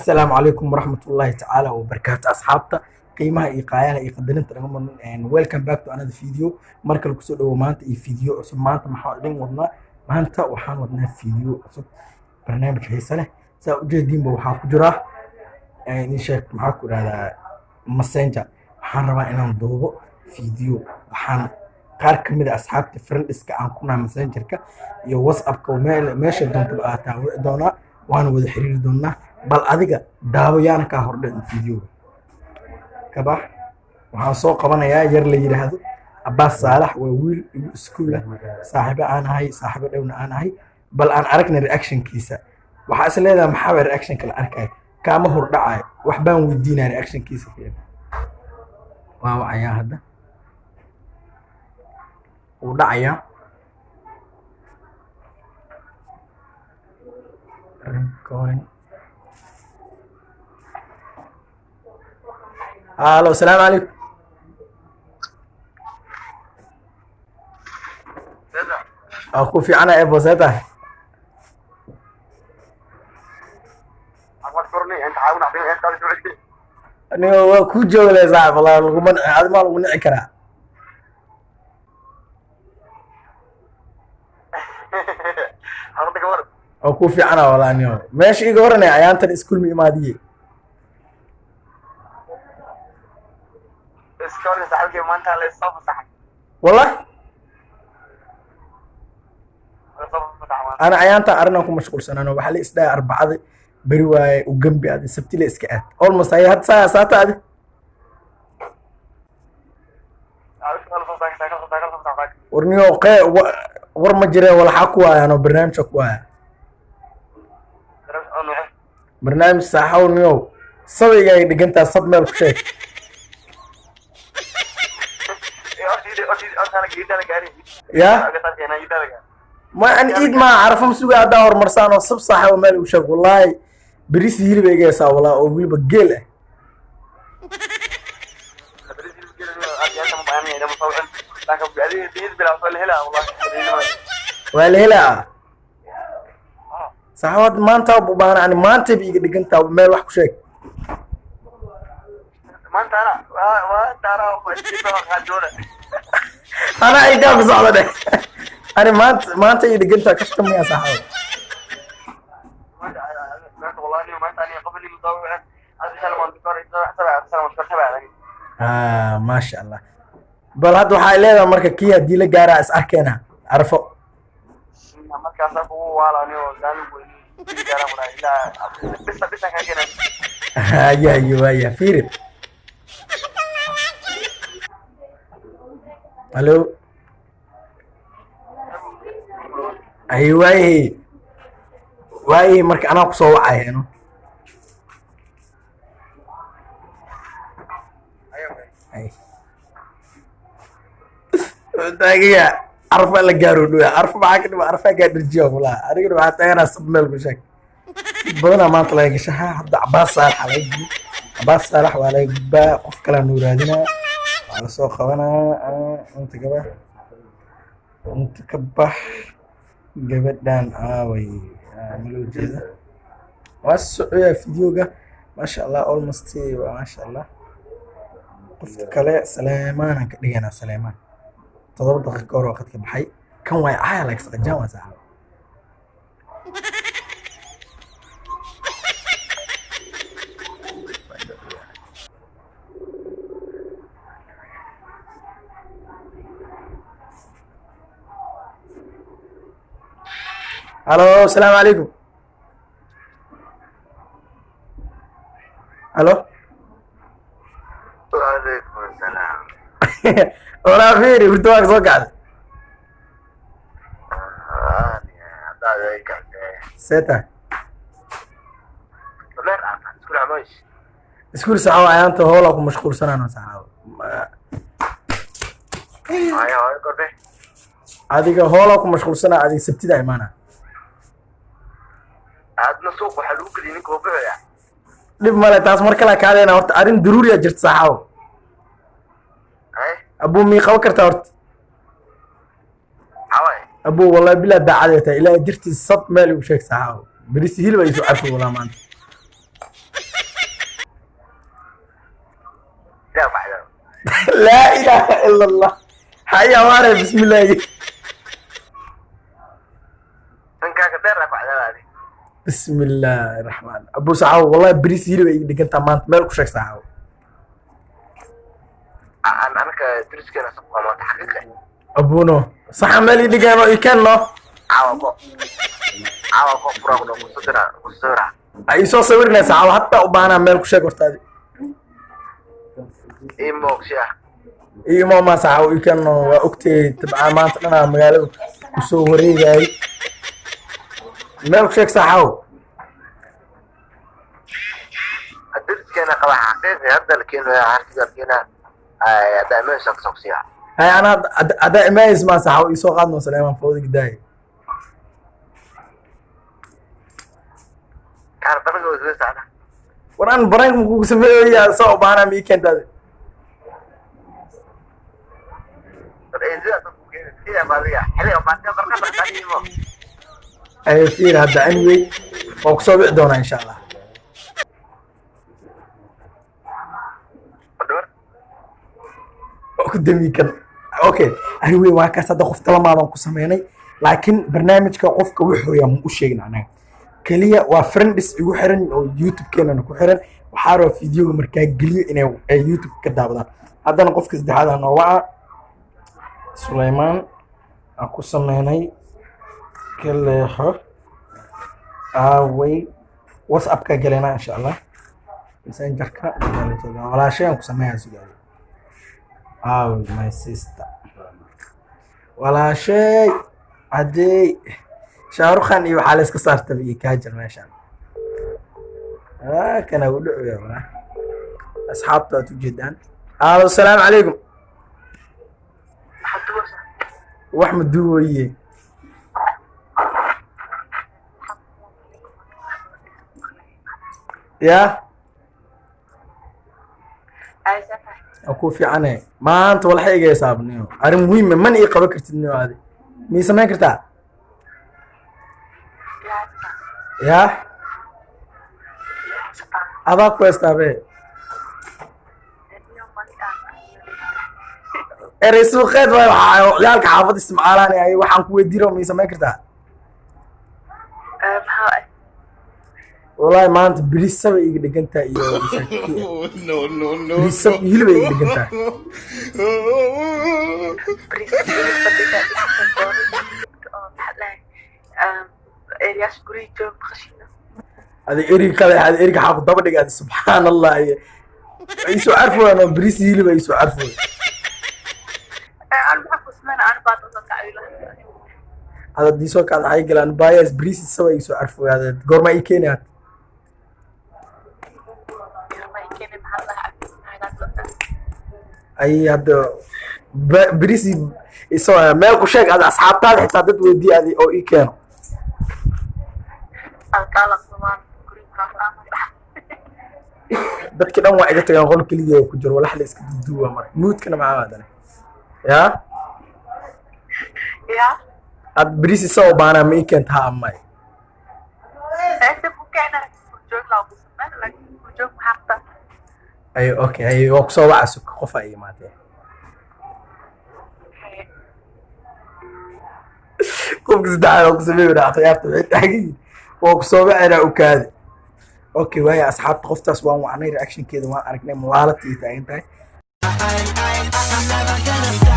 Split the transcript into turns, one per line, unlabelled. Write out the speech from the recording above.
Asalaamu calaykum waraxmatullaahi tacaala wabarakaatu. Asxaabta qiimaha iyo qaayaha iyo qadarinta naga mudan, welcome back to another video. Mar kale kusoo dhawo maanta iyo video cusub. Maanta maxaa idin wadnaa? Maanta waxaan wadnaa video cusub, barnaamij xiise leh. Saa ujeediinba waxaa ku jira idin sheeg, maxaa ku idhahdaa, Messenger. Waxaan rabaa inaan duubo video. Waxaan qaar ka mid a asxaabta friendska aan ku nahay Messengerka iyo WhatsAppka, meesha doontaba aataa wici doonaa, waana wada xiriiri doonaa. Bal adiga daawo, yaana kaa hordhicin videoga kabax. Waxaan soo qabanayaa yar la yidhaahdo Abbaas Saalax. Waa wiil igu iskuul ah, saaxiibo aan ahay, saaxiibo dhowna aan ahay. Bal aan aragna reactionkiisa. Waxaa is leedahay, maxaa waay reactionka la arkayo? Kaama hordhacayo, wax baan weydiinaya. Reactionkiisa fiir. Waa wacayaa hadda, wuu dhacayaa. Recording. Halo, asalaamu calaykum. Waa ku fiicana, ebo, see tahay? Aniga waa ku joogle saaxib. Wallahi laguma nici, adi maa lagu nici karaa. Waa ku fiicana wallahi. Niyo, meesha iga waranaya, ayaantan iskuul ma imaadiye? Wallahi ana ayaantan arrinaan ku mashquulsanaano. Waxaa la isdhahay Arbacada beri waaye, u gembi adi, Sabti la iska aad almost. Ay hadda saa saata adi. War niyo, qee war ma jiree, walaxaa ku waayaanoo barnaamijka ku waaya, barnaamij saaxow. Niyow, sabayga ay dhigantaa, sab meel ku sheeg. Ya ma an iid maa carafo ma suga haddaa horumarsaan oo sab saaxow meel igu sheeg. Wallaahi berisi hilib ay igaysaa walaa, oo weliba geel ah. Waa la helaa saaxow. Hadda maanta u baahana ani, maantay ba iga dhigantaa, meel wax ku sheeg. Anaa igaa ku socda dheh. Ani maanta maanta ii dhigantaa, kafta miyaa saaxow? Ah, maasha Allah. Bal hadda waxaa leedahay marka kii haddii la gaaraa is arkeena carafo. Haya haye, waaya, fiiri. Halo, ay waayahay, waayahay. Marka anaa kusoo wacaya no. Ay taagaya, carfa la gaaro dhowa. Carfa maxaa ka dhima? Carfaa gaa dherjiya kulaha. Anigana waxaa taaganaa sab meel ku sheeg badanaa maanta laga gashaha. Hadda Cabaas Saalax laga gudbi, Cabaas Saalax waa laga gudbaa. Qof kalaa noo raadinaa, waa lasoo qabanaa. Inta gaba, inta ka bax. Gabadhan aaway? Ma loo jeeda? Waa socoyaa videoga, maasha Allah, almost waa maasha Allah. Qofka kale Saleemaanaan ka dhiganaa. Saleemaan 7 daqiiqo ka hor waa qadka baxay. Kan waay caya like saqajaan waa saaxiib. Halo, asalaamu calaykum. Halo.
وعليكم السلام.
Walaa fiiri, hurdo waa soo kacday. See tahay? Iskuul saxaabo, ayaanta hoola ku mashquulsanaan saxaabo. Adiga hoola ku mashquulsanaa, adiga Sabtida imaana.
Aadna suuq waxaa lagu geliyay ninka buuxaya.
Dhib male, taas mar kale kaadayna. Horta arrin daruuriya jirta saxaabo.
Ay.
Abuu, mii qaban kartaa horta?
Xaway.
Abuu, wallahi bilaa daacadee tahay, ilaa jirtii sab meel igu sheeg saxaabo. Berisi hilib ay soo carfi walaa maanta. Laa ilaaha ila Allah, haya waare, bismillaahi.
Ninkaaga dheer aa ku cadaaba.
Bismi illaahi raxmaan. Abu saxaawo, wallahi bariis hilib ay iga dhigantaa maanta. Meel ku sheeg, saxaawo.
An anaka duriskeena suuqa maanta, xaqiiqa.
Abuno saxa meel ii dhigaan oo ii keenno.
Caawa ko furaa ku kusoo dira kusoo sawira.
Ay soo sawirinay, saxaawo, hataa u baahnaa. Meel ku sheeg hortaadi.
Ii moogshiya.
Ii imaama, saxaawo, ii keenno. Waa ogtay tabcaa maanta dhanaa magaalada kusoo wareegayay. Meel ku sheeg, saxaawo.
Duriskeena qaba, xaqiiqi, hadda la keenaya, hartiga la keenaa, hadda meesha kasoo kusiya.
Hay, anaa haddaa imaayis maa, saxaawo, ii soo qaadno. Saleemaan fawda gidaaya.
Kaar banaga wasla socda.
War an barank makugu sameeyoya? Soo u baahnaa, ma ii keentaadi?
War ee sida dadku keenay sida baadiga xiliga baadiga barka barka.
Ay fiir hadda, anyway waan kusoo wici doonaa insha Allah. Waa ku dami kan. Okay, anyway waa kaas. Hadda qof talamaadan ku sameynay, laakiin barnaamijka qofka wuxuu yaa ma u sheegin. Anaga keliya waa friends igu xiran oo YouTube-keenana ku xiran. Waxaa rabaa videoga markaa geliyo inay ay YouTube ka daawadaan. Haddana qofka saddexaad ah noo waca, Sulaymaan aan ku sameynay. Ka leexo, aaway WhatsApp-ka galeynaa insha Allah, Messengerka walaashay aan ku sameeyaa. Sugaali, aaway my sister, walaashay haddee Shaarukhan iyo waxaa la iska saartaba iyo kaajal meeshaan. Kana u dhucuya walaa. Asxaabta aad ujeedaan. Alo, asalaamu calaykum. Wax ma duubaye? Ya waa ku fiicane. Maanta walaxa iga hisaabniyo arrin muhiima mana ii qaban kartid niyo. Adi mii samayn kartaa? Ya adaa ku heystaabe erey suuqeed waay. Waxaa ciyaalka xaafadda isticmaalaan ay waxaan ku weydiiro, mii samayn kartaa? Wallahi maanta birisaba iga dhigantaa iyo
No, no, no,
birisab
no.
iyo hilib ay iga dhigantaa. Adi eriga kale, adi eriga xaa ku daba dhiga adi? Subxaan Allah, iyo ay soo carfooyaan oo biris iyo hilib ay soo carfooyan. Ada diisoo kaad waxay galaan baayas biris isaba ay soo carfooya. Ada goorma ii keeni had? Ay hadda biris isoo meel ku sheeg ada, asxaabtaada xitaa dad weydii adi oo ii keeno. Dadki dhan waa iga tagaan, qol keligii ku jiro, walax la iska duuduuba. Marka muudkana maxaa adana ya ad biris isagoo baanaa ma ii keenta ha amay? Ay okay, ay waa kusoo waca, suka qof ay imaatee. Qofka saddexaad waa kusamey wadhaa. Khiyaarta waxay taagan yihiin waa kusoo wacaynaa, u kaadi. Okay, waaya asxaabta, qoftaas waan wacnay, reactionkeeda waan aragnay, mawaalata ay taagan tahay.
I'm never gonna